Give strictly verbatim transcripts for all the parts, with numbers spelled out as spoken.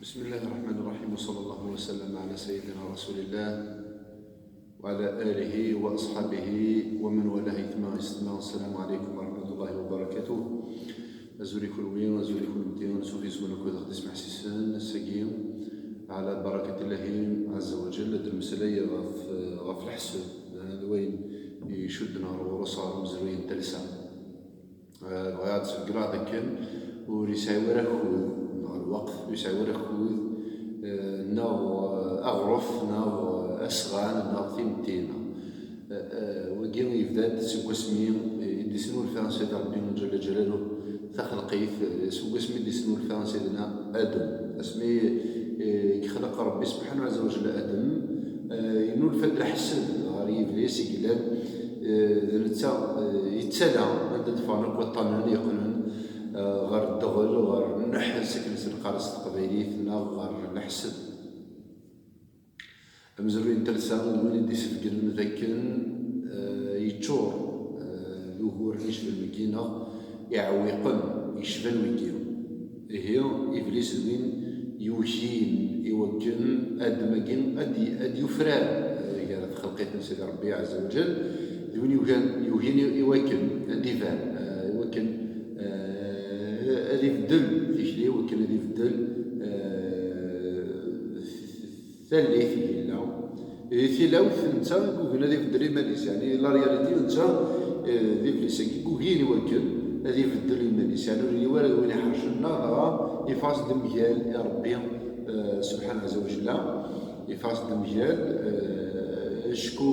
بسم الله الرحمن الرحيم، وصلى الله وسلم على سيدنا رسول الله وعلى آله وأصحابه ومن والاه. Aytma yessetma, السلام عليكم ورحمة الله وبركاته. Azul i kunwi, azul i kunwi, anṣuf yes-wen akk ad aɣ-d-ismeḥsisen ass-agi. Ɛla barakat Illahi ɛazza wa jall, ad d-nemmeslay ɣef, ɣef leḥsed, d wayen icudden ɣer ɣur-s, ɣer umezruy n talsa. Eh, bɣiɣ ad d-sbeggneɣ dakken ur yesɛi wara akud, neɣ lweqt, ur yesɛi wara akud, eh, neɣ, eh, aɣref, neɣ, eh, asɣan, neɣ timetti, neɣ, eh, eh, wagi yebda-d seg wasmi, eh, i d-isnulfa Sidi Ṛebbi Ǧalla Ǧalaluh taxelqit, eh, seg wasmi i d-isnulfa Sidna Adem. Asmi, eh, i yexleq Ṛebbi Subḥanahu Ɛazza wa Ǧalla Adem, eh, inulfa-d leḥsed ɣer Yiblis i yellan, eh, d netta, eh, yettala anda d-ffɣen akk waṭṭanen yeqqnen, eh, ɣer ddeɣel, ɣer nneḥs, akken i s-neqqar s teqbaylit, neɣ ɣer leḥsed. Amezruy n talsa d win i d-isbegnen dakken, eh, yeččur, eh, d uguren icban wigi, neɣ iɛewwiqen icban wigi. Ihi, Iblis d win yukin i wakken Adem-agi ad y-, ad yufrar, eh, gar txelqit n Sidi Ṛebbi Ɛazza wa Ǧall, d win yugan, yukin i, i wakken ad iban, eh, i wakken, eh, ad ibeddel tikli, i wakken ad ibeddel, eh, tallit i yella. Di tilawt, netta i yugen ad ibeddel iman-is, yeɛni la réalité, netta, eh, d Iblis-agi i yugin i wakken ad ibeddel iman-is, yeɛni ur yelli wara d win iḥercen, neɣ dɣa iffeɣ-as-d mgal i Ṛebbi, eh, Subḥanahu Ɛazza wa Jalla, iffeɣ-as-d mgal, eh, acku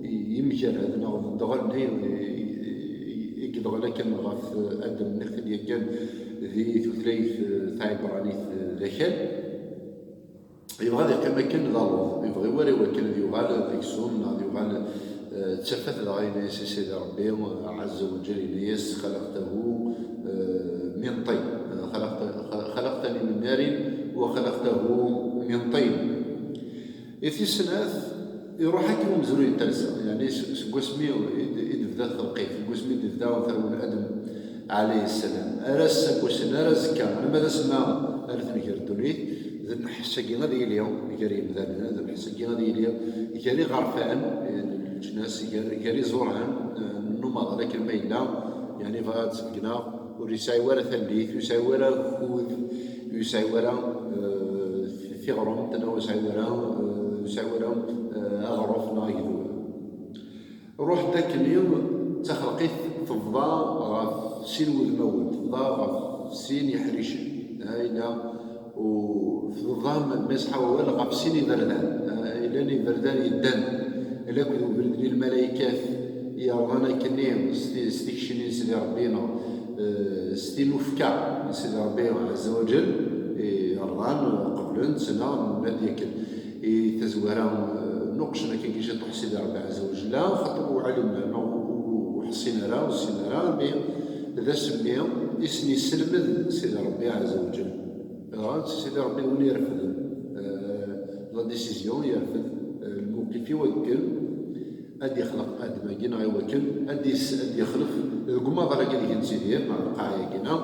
i-, yemgarad, neɣ d ddeɣel-nni i, i, i yedɣel akken ɣef Adem, nitni yakan di tutlayt, eh, taɛibranit, eh, d akal. Yebɣa ad yeqqim akken d aluḍ, ur yebɣi wara i wakken ad yuɣal d aksum, neɣ ad yuɣal, eh, d tafat, dɣa yenna-yas i Sidi Ṛebbi, eh, Ɛazza wa Ǧal, yenna-yas: "خلقته، eh, من طين، eh, خلقت-، خ-، خلقتني من نار وخلقته من طين." I tis snat, iruḥ akkin umezruy n talsa, yeɛni s-, seg wasmi i d-, i d-tebda txelqit, seg wasmi i d-tebda terwel Adem ɛalayhi ssalam, ar ass n wass-n, ar azekka, arma d asma ara tenger ddunit, d lḥess-agi ad yili gar yemdanen, d lḥess-agi ad yili gar iɣerfan, eh, leǧnas, gar, gar iẓuran, eh, n umaḍal akken ma yella, yeɛni bɣiɣ ad d-sbeggneɣ, ur yesɛi wara tallit, ur yesɛi wara akud, ur yesɛi wara, eh, tiɣremt, neɣ ur yesɛi wara, eh, ur yesɛi wara, eh, aɣref neɣ agdud. Ruḥ-d akkenni, d taxelqit tebḍa ɣef sin wudmawen, tebḍa ɣef sin yeḥricen. Ayla, u tebḍa, ma yesɛa wawal, ɣef sin iberdan. Eh, llan iberdan yeddan, lakk d ubrid n lmalaykat yerḍan akkenni s ti-, s tikci-nni n Sidi Ṛebbi, neɣ, eh, s tinufka n Sidi Ṛebbi Ɛazza wa Ǧal, eh, yerḍan, qeblen-tt, neɣ nnan-d yakken. I tazwara, eh, nuqcen akka ciṭuḥ Sidi Ṛebbi Ɛazza wa Jalla, xaṭer ur ɛlimen ara, ur, ur, ur ḥṣin ara, ur ssinen ara, mi d asemmi i sen-yesselmed Sidi Ṛebbi Ɛazza wa Jalla. Dɣa Sidi Ṛebbi d win irefden, eh, la décision, yerfed, eh, lmewqif i wakken ad yexleq Adem-agi, neɣ i wakken ad is-, ad yexlef deg umaḍal-agi deg nettidir, neɣ lqaɛa-agi, neɣ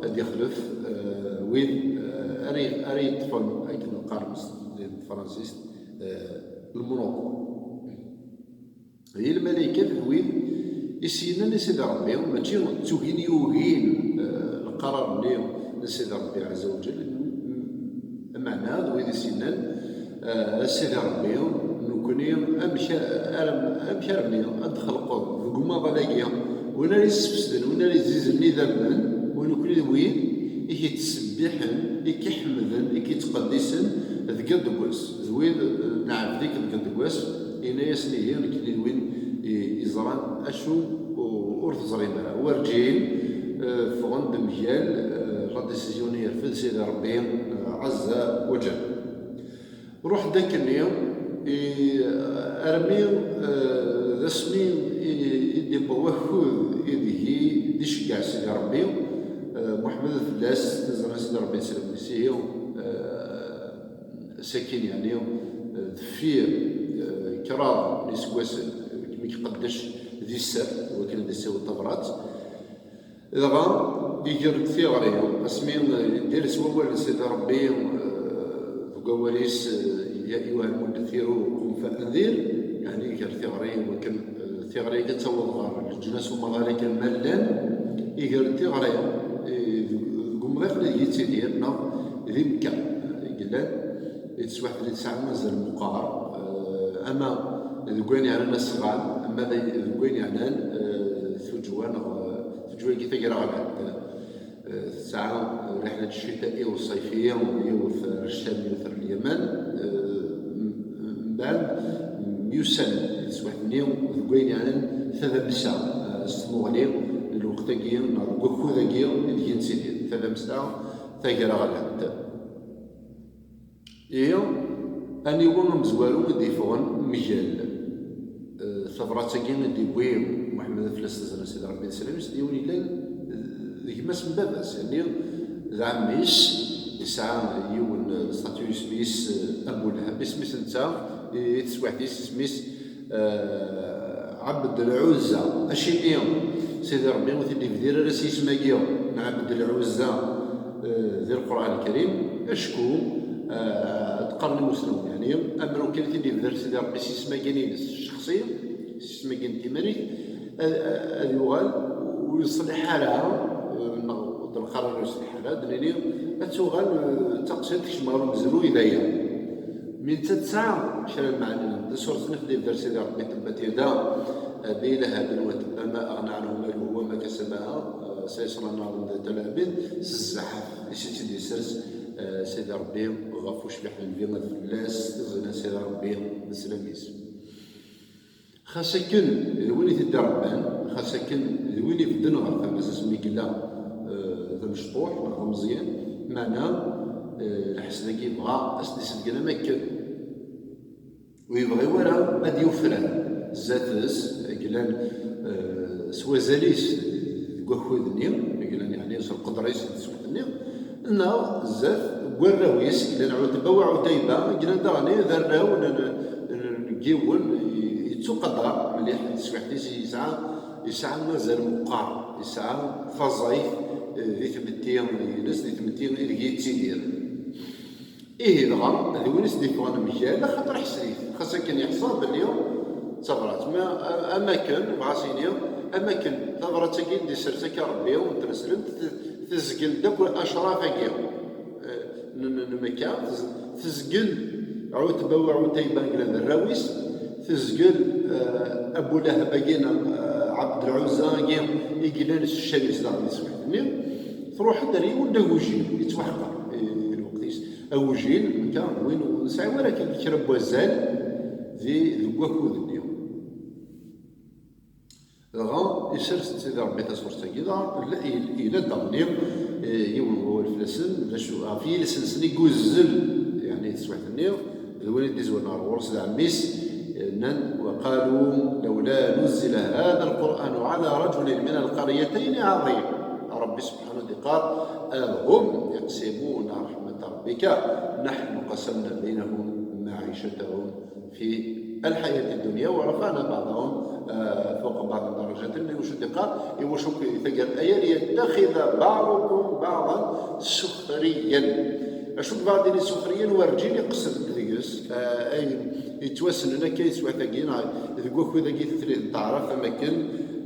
ad yexlef, eh, wid, eh, ara y-, ara yeṭṭfen, akken qqaren s tefransist, eh, lmunuḍ. Di lmalaykat d wid i s-yennan i Sidi Ṛebbi, mačči d tugin yugin, eh, leqrar-nni n Sidi Ṛebbi Ɛazza wa Ǧal, meɛna d wid i s-yennan, eh, a Sidi Ṛebbi, nekkni amek ara, amek armi ad d-xelqeḍ deg umaḍal-agi win ara yessefsden, win ara yezzizen idammen, u nekkni d wid i k-yettṣebbiḥen, i k-iḥemmden, i k-yettqeddisen deg iḍ deg wass. D wid, eh, nɛebd-ik deg iḍ deg wass, yenna-yasen: "Ihi, nekkni d win i, iẓran acu u-, ur teẓrim ara." Werǧin, eh, ffɣen-d mgal, eh, la décision i yerfed Sidi Ṛebbi, eh, Ɛazza wa Ǧal. Ruḥ-d akkenni, i, armi, eh, d asmi i, i d-iwweḍ wakud ideg i d-iceggeɛ Sidi Ṛebbi, eh, Muḥemmed ad fell-as, tiẓra n Sidi Ṛebbi, d sselm-is, ihi, eh, sakin, yeɛni, eh, deffir, eh, kraḍ n yiseggasen, eh, mi iqeddec di sser, wakken ad d-issiweḍ tabrat. Dɣa, iger-d tiɣri, asmi, eh, d-ires wawal n Sidi Ṛebbi, eh, Deg wawal-is, eh, ya ayyuha lmuddathiru qum fa anzir, yeɛni ger tiɣri, wakken, eh, tiɣri-agi ad taweḍ ɣer leǧnas umaḍal akken ma llan, iger tiɣri, eh, deg, deg umḍiq ideg yettidir, neɣ di Mekka, eh, i yellan, di teswiɛt-nni tesɛa azal meqqar, eh, ama deg wayen yeɛnan asɣan, ama d, deg wayen yeɛnan, eh, tuǧwa neɣ, eh, tuǧwa-agi tagraɣlant. Eh, tesɛa رحلة شتائي وصيفي, yiwet ar Ccam, yiwet ar Lyaman. Eh, m-, mbeɛd myussan di teswiɛt-nni deg wayen yeɛnan tadamsa, eh, s tmuɣli n lweqt-agi neɣ deg wakud-agi ideg nettidir, tadamsa tagraɣlant. Ihi, aniwa amezwaru i d-yeffɣen mgal, eh, tabrat-agi i d-yewwi Muḥemmed ad fell-as tazra Sidi Ṛebbi d sslam-is, d yiwen yellan d gma-s n baba-s, yeɛni d ɛemmi-s, yesɛa yiwen, eh, statut, isem-is, eh, Abu Leheb, isem-is netta, i teswiɛt-is, isem-is, eh, Ɛebd Lɛuzza. Acimi Sidi Ṛebbi ur t-id-ibdir ara s yisem-agi n Ɛebd Lɛuzza, eh, di Lqur'an Lkarim? Acku, eh, ad qqaren imusnawen, yeɛni, amer ukan i t-id-ibder Sidi Ṛebbi s yisem-agi-ines ccexṣi, s yisem-agi n timanit, ad, ad yuɣal ur yeṣliḥ ara, eh, neɣ d lqarar ur yeṣliḥ ara, ad d-nini ad tuɣal, eh, d taqsiṭ tekcem ɣer umezruy d aya. Mi netta tesɛa kra n lmeɛna, d asuret-nni i d-ibder Sidi Ṛebbi, تبت يدا أبي لهب وتب ما أغنى عنه ماله وما كسب, eh, سيصلى نارا ذات لهب, s zzɛaf i s-tt-id-yessers, eh, Sidi Ṛebbi ɣef ucbiḥ n Nnbi, ad fell-as tiẓina Sidi Ṛebbi d sslam-is. Xas akken d win i t-id-iṛebban, xas akken d win ibedden ɣer tama-s asmi yella, eh, d amecṭuḥ neɣ d ameẓyan, meɛna, eh, lḥess-agi yebɣa ad s-d-isbeggen am akken. Ur yebɣi wara ad yufrar zdat-s, akken, eh, s wazal-is deg wakud-nni, akken, yeɛni s lqedra-is di teswiɛt-nni, neɣ zdat n warraw-is, akken Ɛutba u Ɛutayba, akken daɣen d arraw n, n, n yiwen yettuqadar mliḥ di teswiɛt-is, yesɛa, yesɛa azal meqqar, yesɛa taẓayt, eh, di tmetti-ines, di tmetti ideg yettidir. Ihi dɣa, d win i s-d-iffɣen mgal, axaṭer ḥesrit, xas akken yeḥṣa belli d tabrat. Ma, am akken, bɣa s-iniɣ, am akken tabrat-agi i d-isers akka Ṛebbi n tneslemt, te-, tezgel-d akk acraf-agi, eh, n, n, n Mekka, tez-, tezgel Ɛutba u Ɛutayba, akken d arraw-is, tezgel, eh, Abu Lahab-agi neɣ, eh, Ɛebd Lɛuzza-agi i yellan s ccan-is daɣen di teswiɛt-nni, truḥ-d ar yiwen d agujil, yettwaḥqer, eh, di lweqt-is. Agujil, nekka d win ur nesɛi wara kan kra n wazal di, deg wakud-nni. Dɣa isers-d Sidi Ṛebbi tasurt-agi, dɣa ila, il-, ila daɣen, eh, yiwen n wawal fell-asen, d acu, ɣef yiles-nsen i yuzzel, yeɛni, taswiɛt-nni, d win i d-izwaren ɣer ɣur-s d ɛemmi-s, eh, nnan, وقالوا لولا نزل هذا القرآن على رجل من القريتين عظيم. Ṛebbi subḥanahu wa taɛala yeqqar, أهم يقسمون رحمة ربك نحن قسمنا بينهم معيشتهم في الحياة الدنيا ورفعنا بعضهم, eh, فوق بعض درجات. Nnan, wacu d-iqqar? Iwacu taggara-aya? ليتخذ بعضكم بعضا سخريا. Acu yebɣa ad d-yini suxriyan? Werǧin iqsed deg-s, eh, ayen yettwassnen akka i teswiɛt-agi, neɣ deg wakud-agi tutlayt n taɛrabt, am akken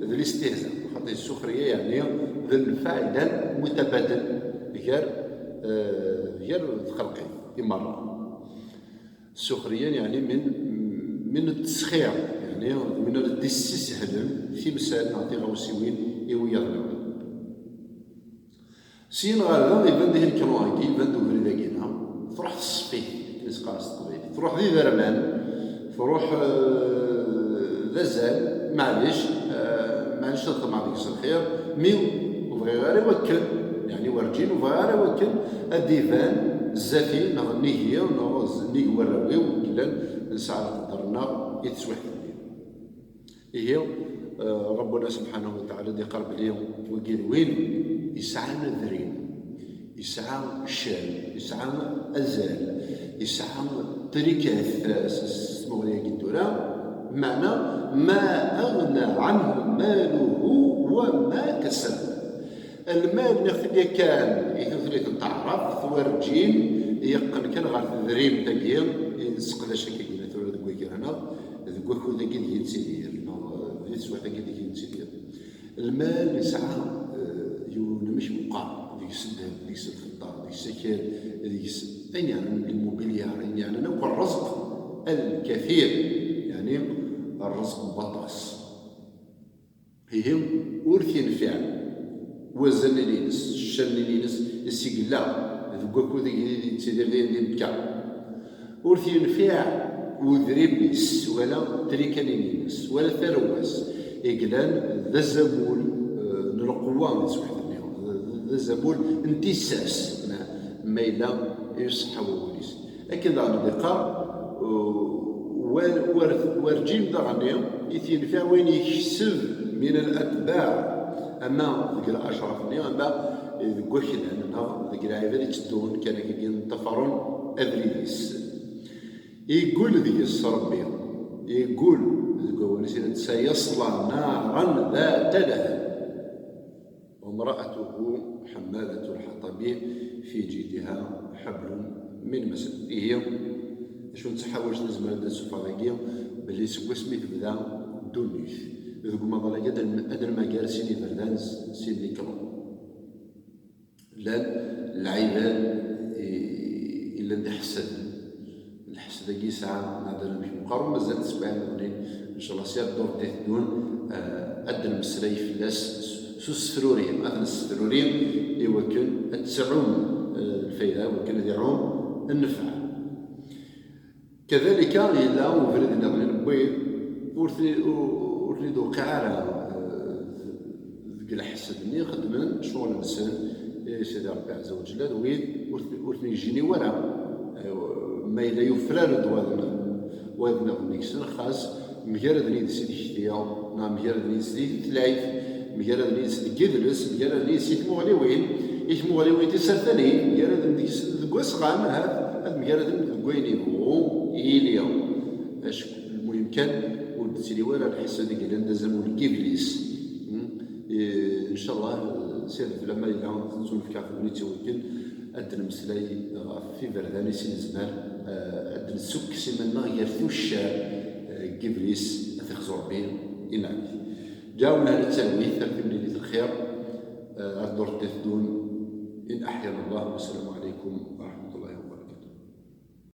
d listihza. Xaṭi, suxriya, yeɛni d lfeɛl mutabadel gar, eh, gar txelqit i merra. Suxriyan, yeɛni min, min ttesxir, yeɛni d win ara d-issishlen timsal neɣ tiɣawsiwin i wiyaḍ nniḍen. Syin ɣer da, iban-d ihi lekran-agi, iban-d ubrid-agi-nneɣ, truḥ teṣfit, akken i s-qqaren s teqbaylit. Truḥ d iderman, truḥ, eh, d azal, maɛlic, eh, maɛlic ad xedmeɣ deg-s lxir, mi ur bɣiɣ ara i wakken, yeɛni werǧin ur bɣiɣ ara i wakken ad d-iban zdat-i, neɣ nnig-i, neɣ nnig warraw-iw, yellan nesɛa leqder-nneɣ i teswiɛt-nni. Ihi, eh, Rabbuna subḥanahu wa taɛala d-iqqar belli wagi d win yesɛan adrim, yesɛa ccan, yesɛa azal, yesɛa ṭṭrikat, eh, s, s tmuɣli-agi n tura, meɛna, ما أغنى عنه ماله وما كسب. Lmal, niɣ-t-id yakan i tutlayt n taɛrabt, werǧin Yeqqen kan ɣer tedrimt-agi i nesseqdac akkagi tura deg wagar-nneɣ, deg wakud-agi deg i nettidir, neɣ di teswiɛt-agi deg i nettidir. Lmal yesɛa, eh, yiwen unamek meqqar, deg-s ddheb, deg-s lfeṭṭa, deg-s akal, deg-s ayen yeɛnan limobiliar, ayen yeɛnan akk rrezq lkafir, yeɛni rrezq n waṭas. Ihi, ur t-yenfiɛ wazal-nni-ines, ccan-nni-ines, i s-yella deg wakud i yettidir din di Mekka. Ur t-yenfiɛ udrim-is, wala trikanin-ines, wala tarwa-s, i yellan d azamul, eh, n lqewwa di teswiɛt-nni, d, d azamul n tissas, ma, ma yella iṣeḥḥa wawal-is. Akken daɣen i d-iqqar, uh, wer-, wer-, werǧin daɣen i t-yenfiɛ wayen yekseb min al-atbaɛ, ama deg lacraf-nni, ama deg waklan, neɣ deg lɛibad itteddun kan akkagi ṭṭafaren abrid-is. Yeggul deg-s Ṛebbi, yeggul deg wawal-is, yenna-d, "Sayasla naran data lahab." وامرأته حمالة الحطب في جيدها حبل من مسد. Ihi, d acu n tḥawact nezmer ad d-nessufeɣ dagi, belli seg wasmi tebda ddunit, deg umaḍal-agi ad n-, ad nmagar sin iberdan, s-, sin n yikluṭen. Llan lɛibad i, i llan d iḥessaden. Lḥesd-agi yesɛa, neɣ d anamek meqqar, u mazal teswiɛin nniḍen, ncallah, si ddurt i teddun, eh, ad d-nemmeslay fell-as s, s usefruri, ad t-nessefruri i wakken ad tesɛum, eh, lfayda, i wakken ad iɛum nnfeɛ. Kadalika, yella ubrid nniḍen i newwi, ur ten-, ur, ur ten-id-tewqiɛ ara, eh, deg lḥesd-nni, xeddmen ccɣel-nsen i Sidi Ṛebbi Ɛezza wa Ǧella, d wid ur ten-, ur ten-yejjini wara. Eh, ma yella yufrar-d wayeḍ nniḍen, wayeḍ nniḍen deg-sen, xas mgaraden yid-s di tekti, neɣ mgaraden yid-s di tutlayt, mgaraden yid-s deg yidles, mgaraden yid-s i tmuɣliwin, i tmuɣliwin tisertanin, mgaraden deg-s deg wasɣan, ahat ad mgaraden deg wayen yebɣu yili. Acku lmuhim kan, ur d-ttili wara lḥesad i yellan d azamul n yiblis. Hmm? Eh, ncallah, eh, s yir leflam ma yella tettunefk ɣef ddunit i wakken ad d-nemmeslay ɣef iberdan i s-nezmer, eh, ad d-nessukkes iman-nneɣ gar tuccar, eh, n yiblis, ad t-ixzu Ṛebbi i neɛni. Ǧaw lehna d talwit, ar timlilit lxir, eh, ar ddurt d-iteddun, in aḥyana Allah, wassalamu ɛalaykum wa raḥmatullahi wa barakatuh.